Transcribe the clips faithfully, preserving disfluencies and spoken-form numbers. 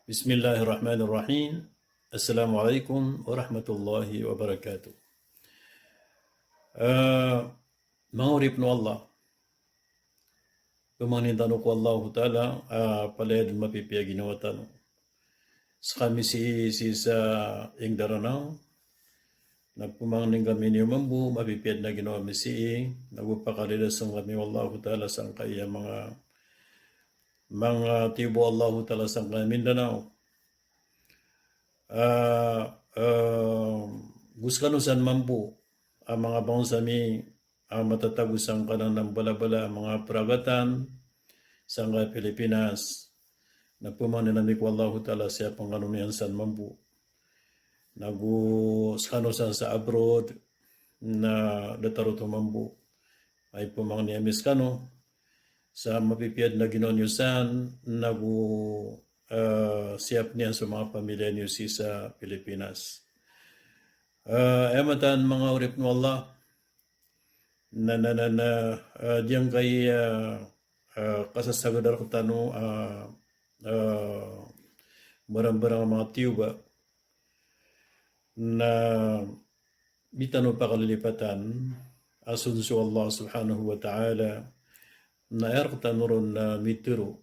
Bismillahirrahmanirrahim. Assalamu alaikum warahmatullahi wabarakatuh. Ah, manga oripn o Allah, pamangnin tano ko Allahu Ta'ala, ah, palaya dn mapipiya ginawa tano. Skami sii, sii sa ingd a Ranaw, na pamangnin kami niyo mambo, mapipiya dn a ginawa mi sii, nago pakalilsn kami o Allahu Ta'ala sangkai a manga, manga tiyoba o Allahu Ta'ala sangkai a Mindanao. Ah, ah, go skano san mambo, a manga bangsa mi, a matatago sangkanan a mbalabala a manga pragatan, sangkai a Pilipinas, na pamangnin ami ko Allahu Ta'ala siyapn kano niyan san mambo. Nago skano san sa abroad, na datar oto mambo. Ay pamangnin ami skano, sa mapipiya dn a ginawa niyo san, nago, ah, siyapn iyan so manga pamilya niyo sii sa Pilipinas. Ah, aya mataan manga oripn o Allah, na, na, na, na, ah, giyangkai, ah, ah, kasasagad a rktano, ah, ah, barang-barang a manga tiyoba, na di tano pakalilipatan a so, so Allah subhanahu wa ta'ala, na aya rktano ron na mitharo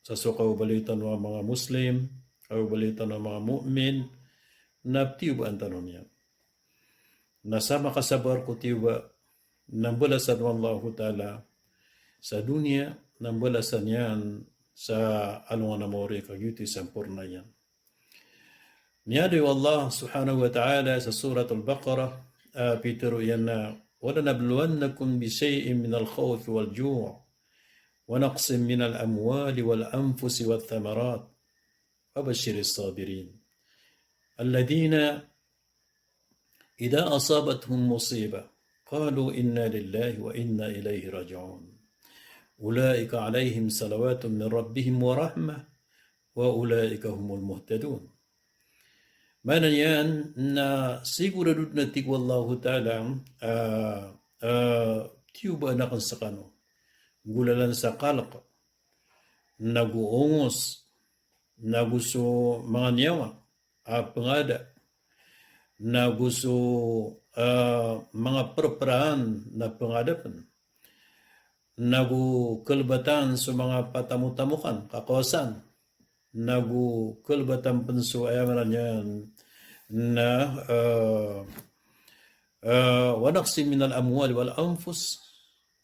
sa so kaobaliyo tano a manga Muslim, kaobaliyo tano a manga mu'min, na ptiyobaan tano niyan. Na sa makasabar ko tiyoba, na mbalasan o Allahu Ta'ala sa doniya, na mbalasan iyan sa alongan a maori ka giyoto i samporna iyan. Miyaaloy o Allah subhanahu wa ta'ala sa Suratul Baqarah, ah, pitharo iyan a, "Wa lanabluwannakum bi shay'in minal khawfi wal ju'i, wa naqsin minal amwali wal anfusi wath thamarat, wa bashshiris sabirin. Alladhina idha asabathum musibah, qalu inna lillahi wa inna ilayhi raji'un. Ulaika alayhim salawatun min rabbihim wa rahmah, wa ulaika humul muhtadun." Maana niyan na sigurado dn a tig o Allahu Ta'ala, ah, ah, tiyobaan akn skano, golalan sa kalk, nago ongos, nago so manga niyawa a pngada, nago so, ah, manga prpraan na pngada pn, nago kalbatan so manga patamotamokan, kakawasan, nago kalbatan pn so, aya maana niyan na, ah, ah, "Wa naqsin minal amwali wal anfus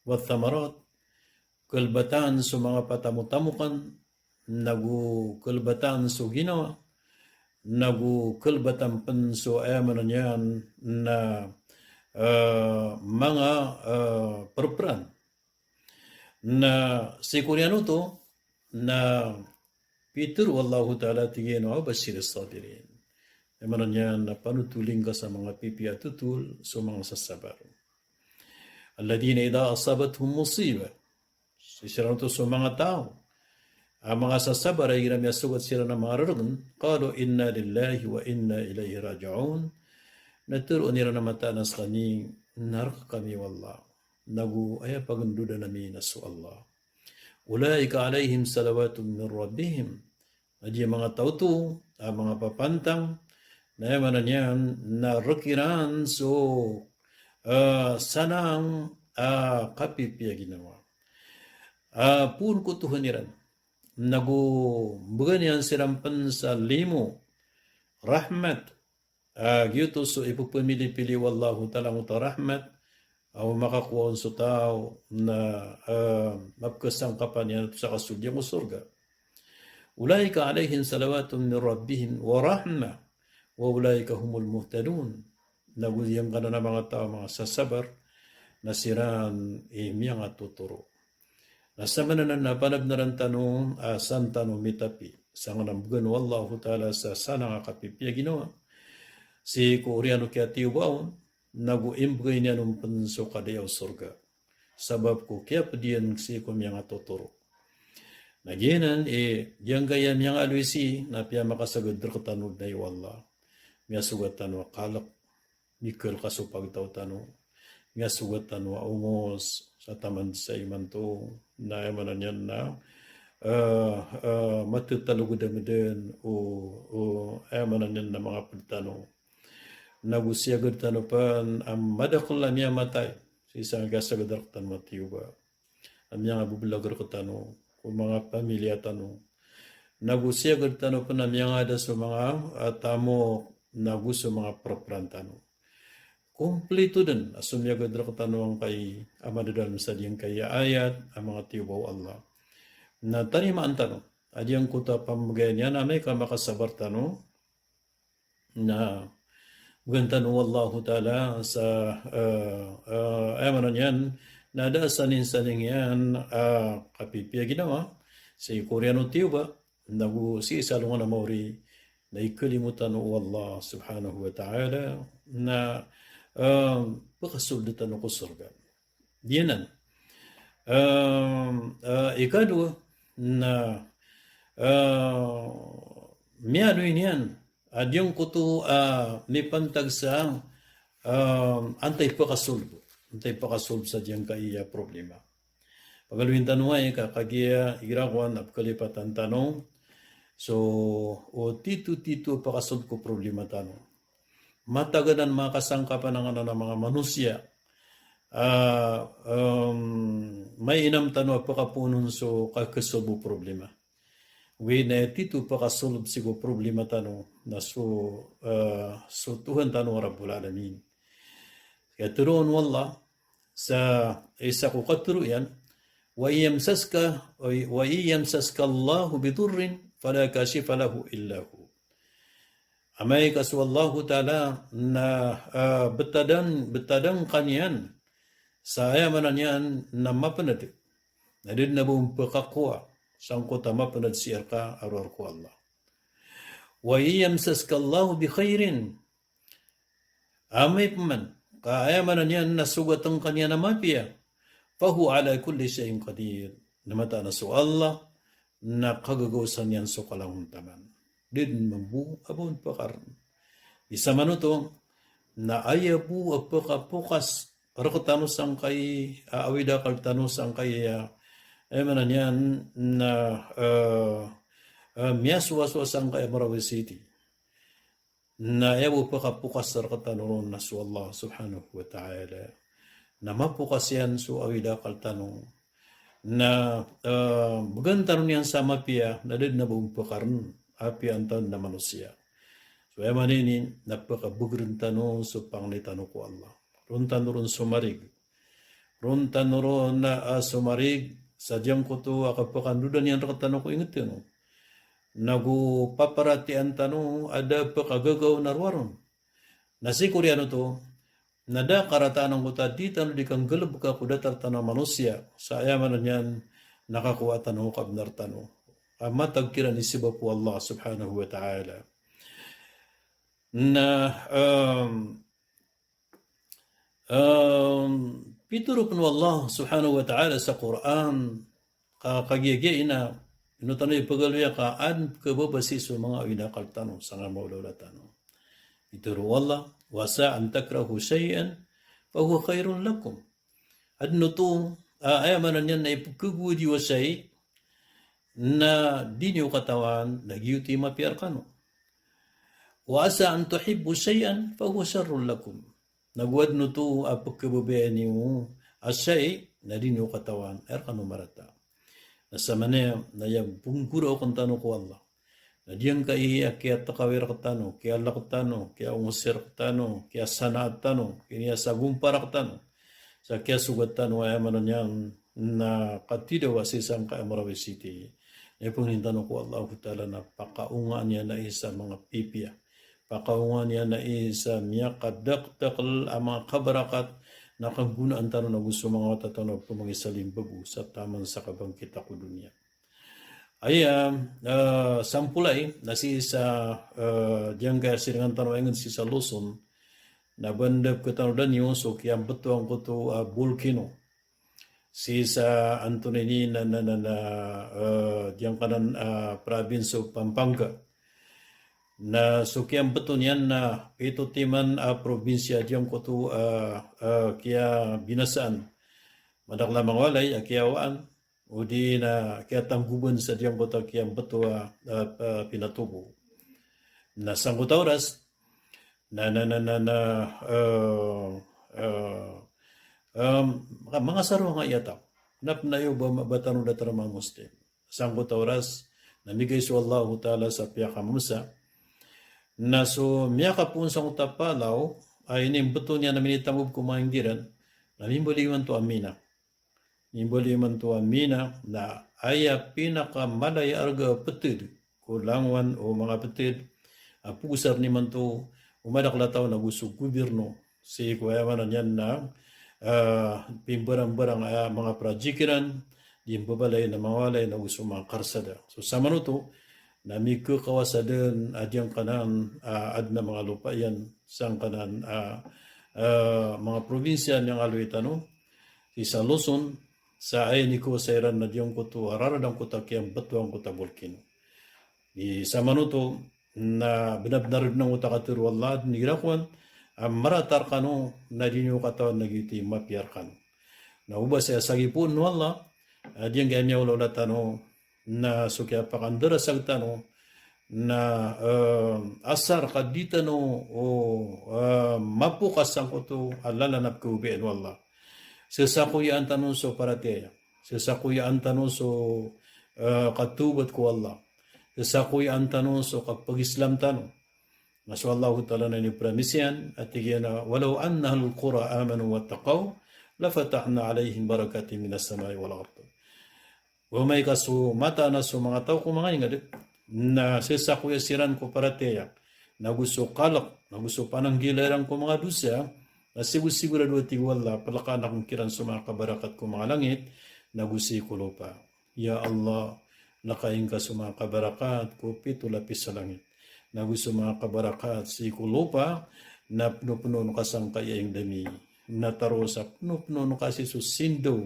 wath thamarat." Kalbatan so manga patamotamokan, nago kalbatan so ginawa, nago kalbatan pn so, aya maana niyan na, ah, manga, ah, prpraan. Na sii ko oriyan oto, na pitharo o Allahu Ta'ala, tig iyan a, "Wa bashshiris sabirin." Aya maana niyan na panotoli ngka sa manga pipiya a totol so manga sasabar. "Alladhina idha asabathum musibah." Sii siran oto so manga taw a manga sasabar a igira miyasogat siran a manga rargn, "Qalu inna lillahi wa inna ilayhi raji'un." Na tharoon iran a mataan a skami na rk kami o Allah, nago aya pagndodan ami na so Allah. "Ulaika alayhim salawatun min rabbihim." Na giya manga taw oto a manga papantang, na aya maana niyan na rk iran so, ah, sanang a kapipiya ginawa a poon ko Tohan iran, nago mbgan iyan siran pn sa limo, rahmat, ah, giyoto so ipphmilipili o Allahu Ta'ala angkoto a rahmat, ah, o makakowa on so taw na, ah, mapkhasangkapan iyan oto sa kasold iyan ko sorga. "Ulaika alayhim salawatun min rabbihim wa rahmah, wa ulaika humul muhtadun." Nago giyangkanan a manga taw a manga sasabar, na siran i miyangatotoro. Na samanan na panabnaran tano, ah, san tano mitapi sangkanan a mbgan o Allahu Ta'ala sa sanang a kapipiya ginawa sii ko oriyan o kiyatiyoba on, nago imbgay niyan on pn so kadaya o sorga sabap ko kiyapd iyan sii ko miyangatotoro. Na giyanan i giyangkaya miyangaaloy sii na piyamakasagad rktano dn o Allah. Miyasogat tano a kalk, mikalk so pagtaw tano, miyasogat tano a ongos sa taman sa imanto, na aya maana niyan na eh, eh, matetalogod a meden o, o, aya maana niyan na manga ped tano. Nago siyagad tano pen a madakel a miyamatay sii sa kiyasagad rektano a tiyoba. A miyangabebelag rektano ko manga pamilya tano. Nago siyagad tano pen a miyangaada so manga, ah, tamok nago so manga pereperan tano. Komplito den a somiyagad rektano angkai a madadalem sa giyangkai a ayat a manga tiyoba o Allah. Na tarimaan tano a giyangkoto a pambegan iyan amay ka makasabar tano, na began tano o Allahu Ta'ala sa, eh, eh, aya maana niyan na da a saling-saling iyan, eh, kapipiya ginawa, sii ko oriyan o tiyoba, nago sii sa alongan a maori, na ikalimo tano o Allah Subhanahu wa Ta'ala, na, eh, pekasold tano ko sorga. Giyanan. Eh, eh, ikadowa, na, eh, miyaaloy niyan a giyangkoto a mipantag sa, ah, antaa i pekasold, antaa i pekasold sa giyangkai a problema. Pagaloyin tano aya ka kagiya igira kowan a pekalipatan tano so o titotito a pekasold ko problema tano. Matag anan manga kasangkapan angkanan a manga manosiya, ah, em, mainam tano a pekapoonon so kakesold o problema. Oway, na tito pakasolb sii ko problema tano na so, eh, so Tuhan tano a Rabbul Alamin. Kaya tero o Allah sa isa ko katero iyan, "Wa in yamsaska, wa in yamsaska Allahu bidurrin fala kashifa lahu illa hu." Amay ka so Allahu Ta'ala na, eh, betadan, betadan ka niyan sa aya maana niyan na mapened, na da den a ba on pekakowa sangkoto a mapened sii reka a rowar ko Allah. "Wa in yamsaska Allahu bi khairin," amay peman ka aya maana niyan na sogaten ka niyan a mapiya, "fahuwa ala kulli shay'in qadir." Na mataan a so Allah na kagagaw san iyan so kalangon taman. Da den mambo a ba on pekaren. Isa man oto na aya bo a pekapokas rektano sangkai a awid a akal tano sangkai a, aya maana niyan na, eh, eh, miyasowasowa sangkai a marawi siti. Na aya bo a pekapokas rektano ron na so Allah Subhanahu wa Ta'ala. Na mapokas iyan so awid a akal tano. Na, eh, began tano niyan sa mapiya, na da den a ba on pekaren, apiya antaa den a manosiya. So aya maana ini, na pekabegeren tano so pangni tano ko Allah. Ron tano ron somarig. Ron tano ron, ah, somarig sa giyangkoto a kapekandoda niyan rektano ko inget tano. Nago paparatiyayaan tano a da pekagagaw na rowar on. Na sii ko oriyan oto, na da karataan angkoto a di tano di kanggalebeka ko datar tano a manosiya, sa aya maana niyan na kakowa tano o kabenar tano. A matag kiran i sebap o Allah Subhanahu wa Ta'ala. Na, em, em, pitero pen o Allah Subhanahu wa Ta'ala sa Qur'an, ka, kagiya giya ina, ino tano ipegaloya ka aden pekababasi so manga awid a akal tano, sangkai a maolaola tano. Pitero o Allah, "Wa asa an takrahu shay'an fa huwa khairun lakum." Aden oto, ah, aya maana niyan na ipekegowad iyo a shay, na di niyo katawan, na giyoto i mapiya rekano. "Wa asa an tuhibbu shay'an fa huwa sharrun lakum." Nago aden oto a pekebabayaan iyo a shay, na di niyo katawan, aya rekano marata. Na samanaya na aya penggoraoken tano ko Allah na giyangkai a kiyatekawir rektano, kiyalek tano, kiyaongosi rektano, kiyasanaat tano, kiniyasagompa rektano sa kiyasogat tano, aya maana niyan na katidawa sii sangkai a marawi siti. Na ipengnin tano ko Allahu Ta'ala na pakaongaan iyan ai sa manga pipiya. Pakaongaan iyan ai sa miyakadakdakel a manga kabarakat na kanggonaan tano nago so manga wata tano a pemangisalimbabo sa taman sa kabangkit a ko doniya. Aya, eh, sampolay na sii sa, eh, giyangkaya siringan tano a inged sii sa loson, na ba anda peketanodaan iyo so kiyambeto angkoto a bolkino sii sa antonaa ini na, na, na, na, eh, giyangkanan a province o Pampanga. Na so kiyambeto niyan na pito timan a probinsiya giyangkoto a, eh, kiyabinasaan. Madakel a manga walay a kiyawaan, odi na kiyatanggoban sa giyangkoto a kiyambtowa a, a, pinatobo. Na sangkoto a oras, na, na, na, na, na, eh, eh, em, manga saro nga iyataw. Na pnayo ba, ba tano datar a manga Muslim. Sangkoto a oras, na migay so Allahu Ta'ala sa piyakamamsa. Na so miyakapoon sangkoto a palaw, a inimbto niyan a minitangob ko manga inggiran, na mimbaloy imanto a mina. Mimbaloy imanto a mina, na aya pinakamala i arga a ptd ko langowan o manga ptd a pogosar imanto o madakl a taw nago so gobirno. Sii ko aya maana niyan na, ah, pimbarangbarang a manga project iran, di mbabalay na manga walay nago so manga karsada. So samanoto, na mikakawasa dn a giyangkanan, ah, adn a manga lopa iyan, sangkanan, ah, ah, manga probinsiya a miyangaloy tano, sii sa Luzon, sa aya inikowasa iran na giyangkoto a rarad angkoto a kiyambtowa angkoto a bolkino. Di samanoto, na bnar-bnar dn angkoto a katharo o Allah, dn igira kowan, a marata rkano, na di niyo katawan na giyoto i mapiya rkano. Na oba saya sagipoon o Allah, a giyangkaya miyaolaola tano, na so kiyapakandarasag tano, na, eh, asar ka di tano, o, eh, mapokas sangkoto a lalan a pkhababayaan o Allah. Sasakoyaan tano so paratiyaya. Sasakoyaan tano so, eh, katawbat ko Allah. Sasakoyaan tano so kapag-Islam tano. Na so Allahu Ta'ala na inipromise iyan, a tig iyan a, "Walaw anna ahlal qura amanu wattaqaw, lafatahna alayhim barakatin minas samai wal ard." Amay ka so mataan a so manga taw ko manga ingd, na sasakoya siran ko paratiyaya, nago so kalk, nago so pananggila iran ko manga dosa, na sigo-, sigorado a tig o Allah, plkaan akn kiran so manga kabarakat ko manga langit, nago sii ko lopa. Ya Allah, lakain ka so manga kabarakat ko pito lapis sa langit, nago so manga kabarakat sii ko lopa, na pnopnoon ka sangkai a ingd ami, na taro sa pnopnoon ka sii so sindaw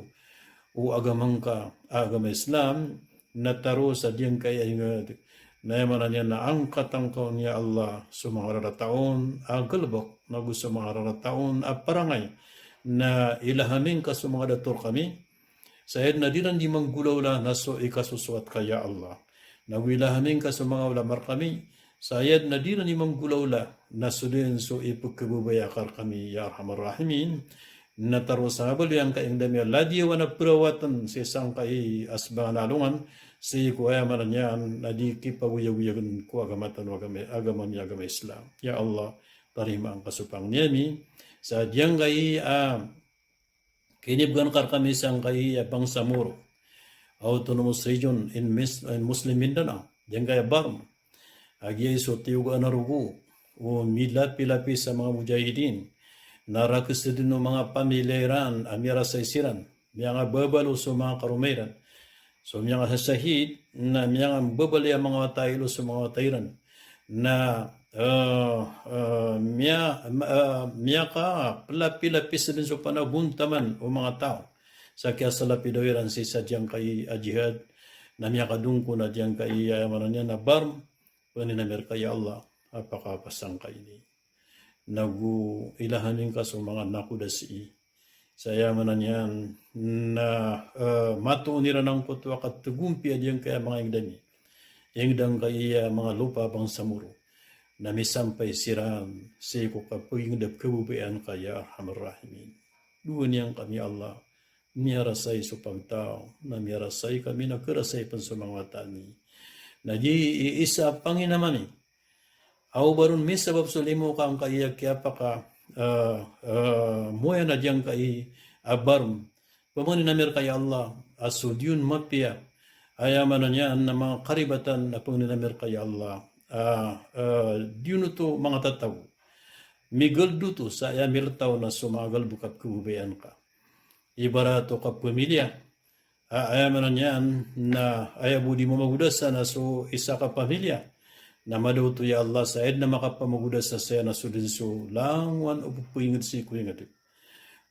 o agama ngka a agama Islam, na taro sa giyangkai a ingd, na aya maana niyan na angkatan ka on ya Allah so manga rarata on a galbk, nago so manga rarata on a parangay, na ilahami ngka so manga dato rkami, sa aya dn a di ran di manggolawla na so ikasosoat ka ya Allah. Nago ilahami ngka so manga ulama rkami, sa aya dn a di ran di manggolawla na so dn so ipkhababaya ka rkami ya Arhamar Rahimin. Na taro sa mabaloy angkai a ingd ami a ladiyawan a perawatan sii sangkai a sbangan a alongan, sii ko aya maana niyan na di kipagoyagoyagn ko agama tano, agama, agama mi agama Islam. Ya Allah, tarimaa ngka so pangni ami sa giyangkai a kinibgan ka rkami sangkai a bangsa Moro, Autonomous Region in Mis-, in Muslim Mindanao, giyangkai a BARMM. A giyai so tiyogaan a rogo o milapilapis a manga mujahidin, na rakes dn o manga pamilya iran a miyarasay siran, miyangababalo so manga karoma iran. So miyangashashahid, na miyangambabaloy a manga wata a ilo so manga wata iran. Na, eh, eh, miya-, eh, miyakaplapilapis dn so panagontaman o manga taw sa kiyasalapidaw iran sii sa giyangkai a jihad, na miyakadongkon a giyangkai a aya maana niyan na BARMM, pangnin ami rka ya Allah a pakapasang ka ini. Nago ilahami ngka so manga nakoda sii. Sa aya maana niyan na, eh, matoon iran angkoto a katagompiya giyangkai a manga ingd ami. Ingd angkai a manga lopa a bangsa Moro. Na misampay siran sii ko kapagingd a pkhababayaan ka ya Arhamar Rahimin. Dowa niyan kami ya Allah. Miyarasay so pagtaw, na miyarasay kami na kharasay pn so manga wata ami. Na di i-, isa a panginam ami a o ba ron misabap so limo ka angkai a kiyapaka, eh, eh, moyan a giyangkai a BARMM. Pangnin ami rka ya Allah a so di on mapiya, aya maana niyan na manga karibatan a pangnin ami rka ya Allah a, eh, di on oto manga tatago. Migaldo oto sa aya miltaw na so manga galbk a pkhababayaan ka. Ibarat o kapamilya. A, aya maana niyan na aya bo di mamagodasa na so isa ka pamilya. Na madaw oto ya Allah sa aya dn a makapamagodasa saya na so dn so langowan o pphingd sii ko ingd.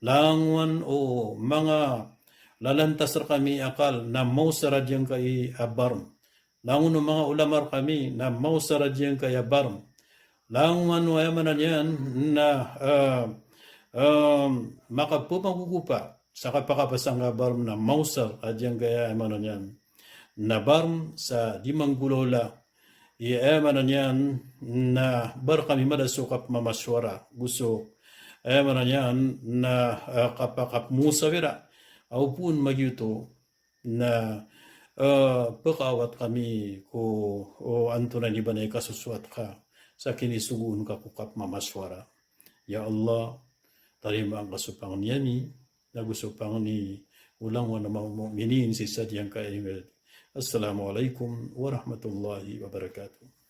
Langowan o manga lalantas rkami a akal na maosar a giyangkai a BARMM. Langon o manga ulama rkami na maosar a giyangkai a BARMM. Langon o aya maana niyan na, eh, eh, makapamagogopa sa kapakapasang a barm na maosar a giyangkaya, aya maana niyan na barm sa di manggolawla, aya maana niyan na bar kami mada so kapmamaswara, go so, aya maana niyan na, ah, kapakapmosawira, aw pn magiyoto na, ah, pkaawat kami ko, o, antonaa i ba na ikasosowat ka sa kinisogoon ka ko kapmamaswara. Ya Allah, tarimaa ngka so pangni ami, nago so pangni o langowan a manga mu'minin sii sa giyangkaya ingd. Assalamu alaikum warahmatullahi wabarakatuh.